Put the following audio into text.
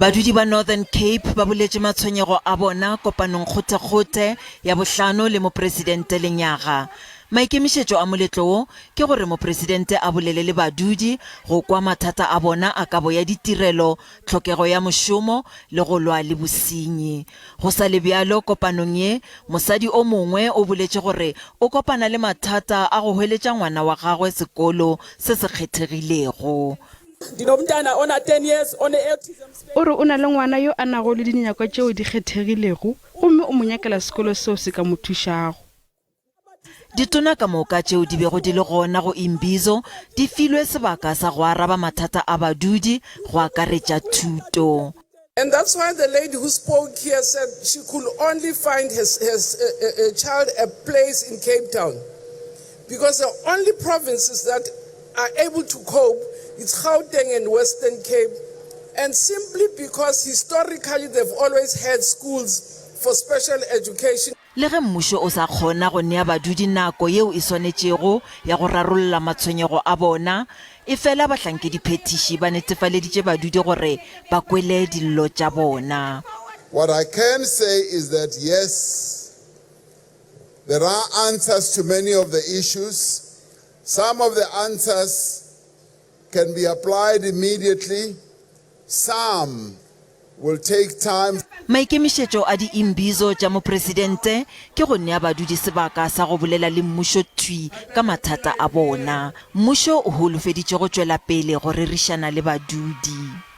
Badudi ba Northern Cape ba boletše matshwenyego a bona kopanong kgothekgothe ya bohlano le Mopresidente lenyaga. Maikemišetšo a moletlo wo ke gore Mopresidente a bolele le badudi go kwa mathata a bona a kabo ya ditirelo, tlhokego ya mošomo le go lwa le bosenyi. Go sa le bjalo, kopanong ye, mosadi o mongwe o boletše gore o kopana le mathata a go hweletša ngwana wa gagwe sekolo se se kgethegilego. O re o na le ngwana yo a nago le dinyakwa tšeo di kgethegilego gomme o mo nyakela sekolo seo se ka mo thušago. Ditona ka moka tšeo di bego di le gona go Imbizo di filwe sebaka sa go araba mathata a badudi go akaretša thuto. And that's why the lady who spoke here said she could only find her, her, her child a place in Cape Town. Because the only provinces that are able to cope is Gauteng and Western Cape. And simply because historically they've always had schools for special education. Le ge mmušo o sa kgona go nea badudi nako yeo e swanetšego ya go rarolla matshwenyego a bona, efela bahlankediphethiši ba netefaleditše badudi gore ba kwele dillo tša bona. What I can say is that yes, there are answers to many of the issues. Some of the answers can be applied immediately, some will take time. Maikemišetšo a di-imbizo tša mopresidente ke go nea badudi sebaka sa go bolela le mmušo thwi ka mathata a bona. Mmušo o holofeditše go tšwela pele go rerišana le badudi.